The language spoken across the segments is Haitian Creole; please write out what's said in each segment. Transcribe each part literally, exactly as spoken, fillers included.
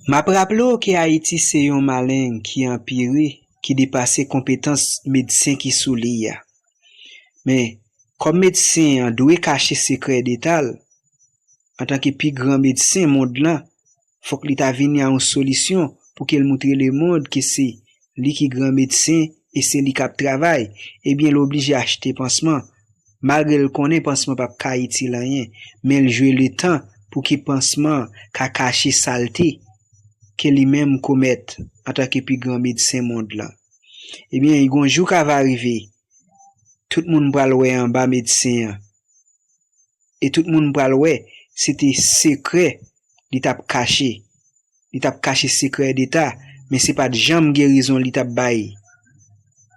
M ap raple w ke Ayiti se yon maleng ki anpire, ki depase konpetans medsen ki sou li a. Men, kòm medsen an dwe kache sekrè deta l, antanke pi gran medsen mond lan, fòk li ta vini a yon solisyon pou ke l moutre lemonn ke se li ki gran medsen e se li k ap travay. Ebyen, l oblije achte pansman, malgre l konnen pansman p ap ka itil anyen, men l jwe letan pou ke pansman an ka kache salte ke li menm komèt antanke pi gran medsen mond lan. Ebyen, yon jou ka va rive, tout moun pral wè anba medsen an. E tout moun pral wè, se te sekrè li t ap kache. Li t ap kache sekrè deta, men se pa t janm gerizon li t ap bay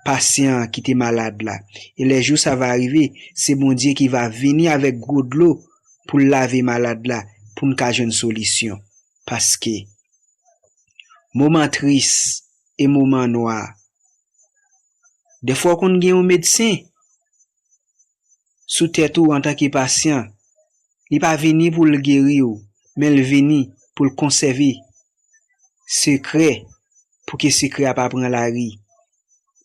pasyan an ki te malad la. E lè jou sa va rive, se Bondye ki va vini avèk gwo dlo pou l lave malad la, pou n ka jwenn solisyon. Paske moman tris e moman nwa, dèfwa w konn gen yon medsen sou tèt ou antanke pasyan. Li pa vini pou l geri w, men l vini pou l konsève sekrè, pou ke sekrè a pa pran lari.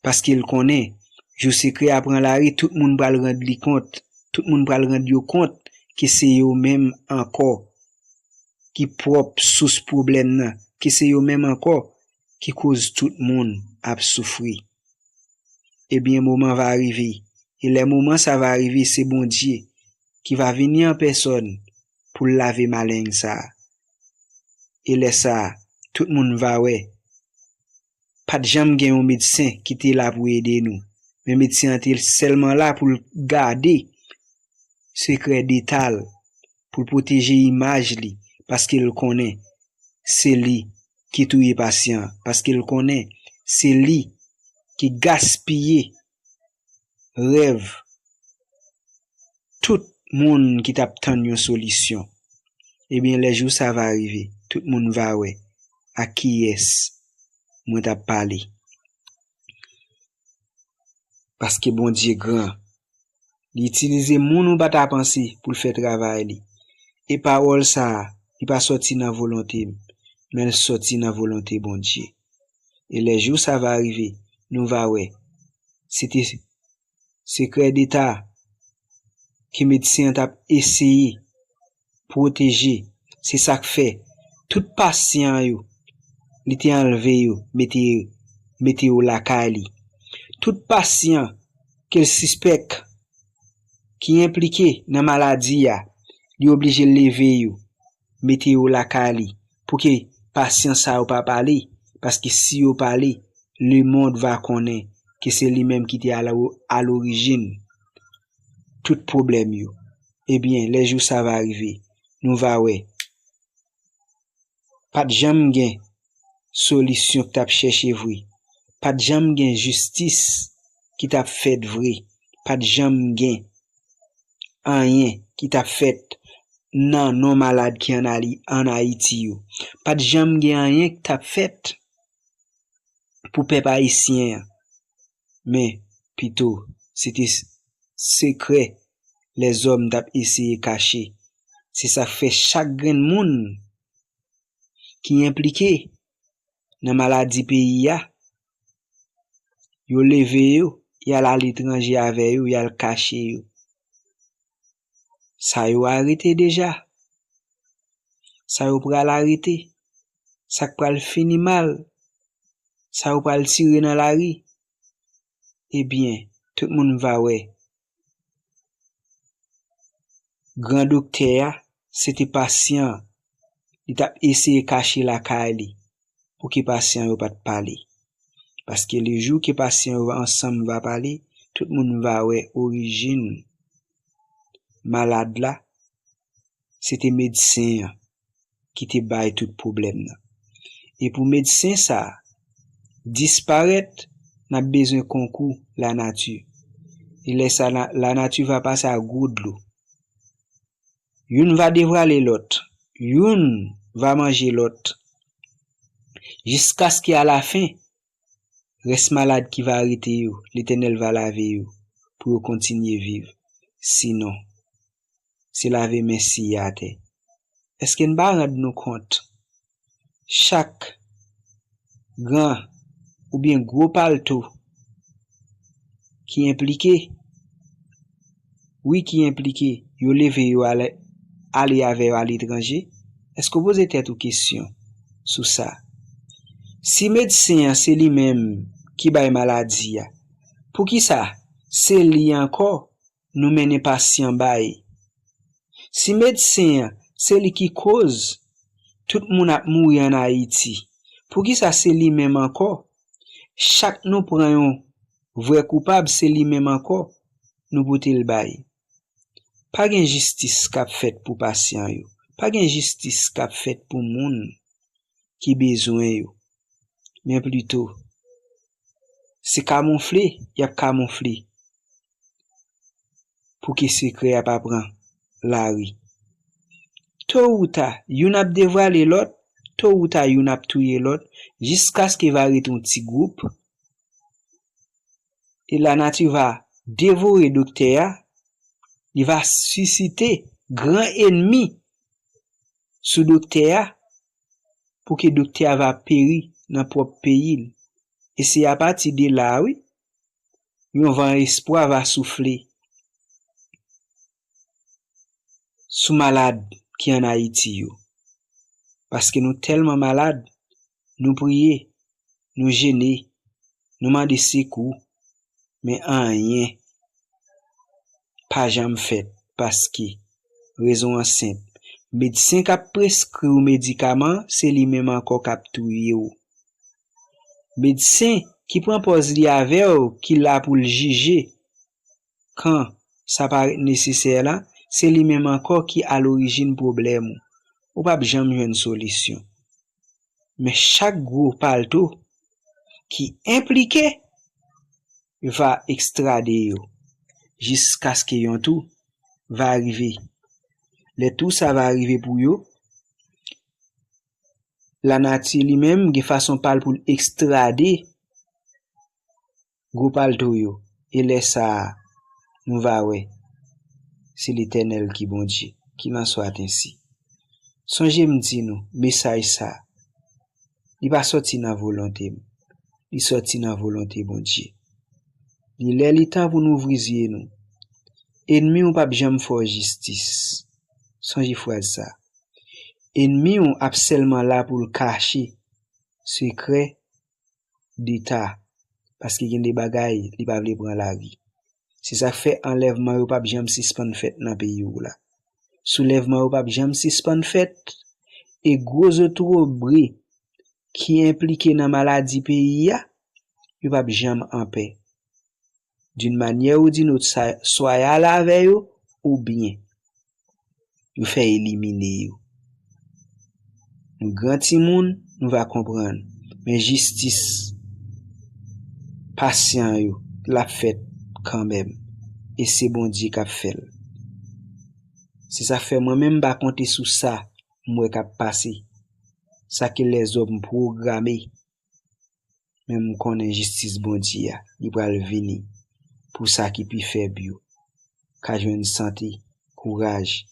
Paske l konnen, jou sekrè a pran lari, tout moun pral rann li kont, tout moun pral rann yo kont ke se yo menm ankò ki pwòp sous pwoblèm nan, ke se yo menm ankò ki koz tout moun ap soufri. Ebyen, moman va rive, e lè moman sa va rive, se Bondye ki va vini an pèsòn pou l lave maleng sa a. E lè sa a, tout moun va wè, pa t janm gen yon medsen ki te la pou ede nou, men medsen an te sèlman la pou l gade sekrè deta l, pou l pwoteje imaj li, paske l konnen se li ki touye pasyan an, paske l konnen se li ki gaspiye rèv tout moun ki t ap tann yon solisyon. Ebyen, lè jou sa va rive, tout moun va wè ak kiyès mwen t ap pale. Paske Bondye gran. Li itilize moun ou pa ta panse pou l fè travay li. E pawòl sa a, li pa sòti nan volonte m, men l sòti nan volonte Bondye. E lè jou sa va rive, nou va wè. Se te sekrè deta ke medsen an t ap eseye pwoteje. Se sa k fè tout pasyan yo, li te anlve yo, mete, mete yo lakay li. Tout pasyan ke l sispèk ki enplike nan maladi a, li oblije leve yo, mete yo lakay li, pou ke pasyan sa yo pa pale, paske si yo pale, lemonn va konnen ke se li menm ki te alo-, alorijin tout pwoblèm yo. Ebyen, lè jou sa va rive, nou va wè. Pa t janm gen solisyon k t ap chèche vre. Pa t janm gen jistis ki t ap fèt vre. Pa t janm gen anyen ki t ap fèt nan non malad ki ann Ali-, ann Ayiti yo. Pa t janm gen anyen ki t ap fèt pou pèp ayisyen an. Men, pito, se te s-, sekrè lèzòm t ap eseye kache. Se sa k fè chak grenn moun ki enplike nan maladi peyi a, yo leve yo, y al aletranje avè yo, y al kache yo. Sa yo arete deja. Sa yo pral arete. Sa k pral fini mal. Sa yo pral tire nan lari. Ebyen, tout moun va wè. Gran doktè a, se te pasyan li t ap eseye kache lakay li pou ke pasyan yo pa t pale. Paske lejou ke pasyan yo ansanm va pale, tout moun va wè orijin malad la, se te medsen an ki te bay tout pwoblèm nan. E pou medsen sa a disparèt, n ap bezwen konkou lanati. E lè sa, la, lanati va pase a gwo dlo. Youn va devwale lòt, youn va manje lòt, jiskaske alafen, rès malad ki va rete yo, Letènèl va lave yo pou yo kontinye viv. Sinon, se lave men siye atè. Èske n pa rann nou kont chak gran oubyen gwo palto ki enplike, wi, ki enplike, yo leve yo ale, ale avè yo aletranje, èske w poze tèt ou kesyon sou sa? Si medsen an se li menm ki bay maladi a, poukisa se li ankò nou mennen pasyan bay? Si medsen an se li ki koz tout moun ap mouri ann Ayiti, poukisa se li menm ankò? Chak nou pran yon vrè koupab, se li menm ankò nou pote l bay. Pa gen jistis k ap fèt pou pasyan yo. Pa gen jistis k ap fèt pou moun ki bezwen yo. Men plito, se kamoufle y ap kamoufle pou ke sekrè a pa pran lari. To ou ta, youn ap devwale lòt, to ou ta, youn ap touye lòt, jiskaske va ret yon ti gwoup, e lanati va devore doktè a, li va sisite gran enmi sou doktè a, pou ke doktè a va peri nan pwòp peyi l. E se apati de la, wi, yon van espwa va soufle sou malad ki ann Ayiti yo. Paske nou tèlman malad, nou priye, nou jene, nou mande sekou, men anyen pa janm fèt, paske rezon an senp. Medsen k ap preskri w medikaman, se li menm ankò k ap touye w. Medsen ki pran pòz li avè w, ki la pou l jije kan sa parèt nesesè la, se li menm ankò ki alorijin pwoblèm ou. Ou p ap janm jwenn solisyon. Men chak gwo palto ki enplike va ekstrade yo, jiskaske yon tou va rive. Lè tou sa va rive pou yo, lanati li menm gen fason pa l pou l ekstrade gwo palto yo, e lè sa a, nou va wè se Letènèl ki Bondye. Qu'il en soit ainsi. Sonje m di nou, mesaj sa a, li pa sòti nan volonte m, li sòti nan volonte Bondye. Li lè, li tan pou nou ouvri zye nou. Enmi w p ap janm fè w jistis. Sonje fraz sa. Enmi w ap sèlman la pou l kache sekrè deta, paske gen de bagay li pa vle pran lari. Se sa k fè anlèvman yo p ap janm sispann fèt nan peyi w la. Soulèvman yo p ap janm sispann fèt, e gwo zotobre ki enplike nan maladi peyi a, yo p ap janm anpè. D'une manière ou d'une autre, sa, swa y al avè yo, oubyen yo fè elimine yo. Nou gran timoun, nou va konprann. Men jistis pasyan yo, l ap fèt kanmenm. E se Bondye k ap fè l. Se sa k fè mwen menm m pa konte sou sa m wè k ap pase. Sa ke lèzòm pwograme. Men m konnen jistis Bondye a, li pral vini pou sa ki pi fèb yo ka jwenn sante, kouraj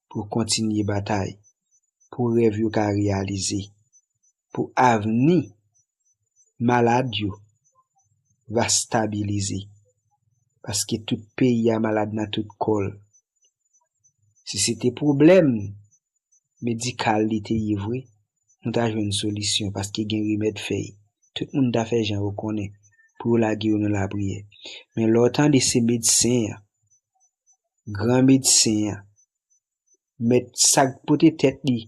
pou kontinye batay, pou rèv yo ka reyalize, pou avni malad yo va stabilize, paske tout peyi a malad nan tout kò l. Si se te pwoblèm medikal li te ye vre, nou ta jwenn solisyon, paske gen remèd fèy. Tout moun ta fè jan yo konnen pou yo lage yo nan lapriyè. Men lè w tande se medsen an, gran medsen an, mèt sa k pote tèt li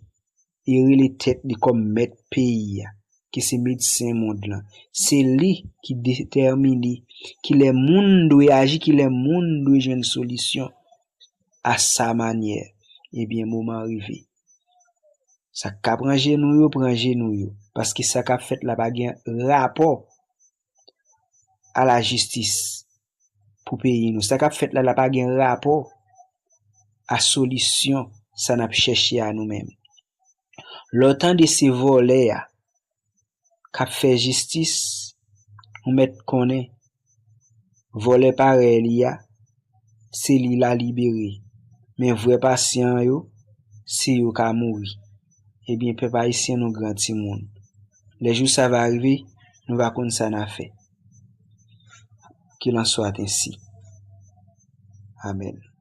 e rele tèt li kòm mèt peyi a, ki se medsen mond lan, se li ki detèmine kilè moun dwe aji, kilè moun dwe jwenn solisyon. A sa manyè, ebyen, moman rive. Sa k ka pran je nou yo, pran je nou yo. Paske sa k ap fèt la pa gen rapò a lajistis pou peyi nou. Sa k ap fèt la, la pa gen rapò a solisyon sa n ap chèche a nou menm. Lè w tande se vòlè a k ap fè jistis, ou mèt konnen vòlè parèy li a, se li l a libere. Men vrè pasyan yo, se yo k a mouri. Ebyen, pèp ayisyen, nou gran timoun. Lè jou sa va rive, nou va konn sa n a fè. Qu'il en soit ainsi. Amèn.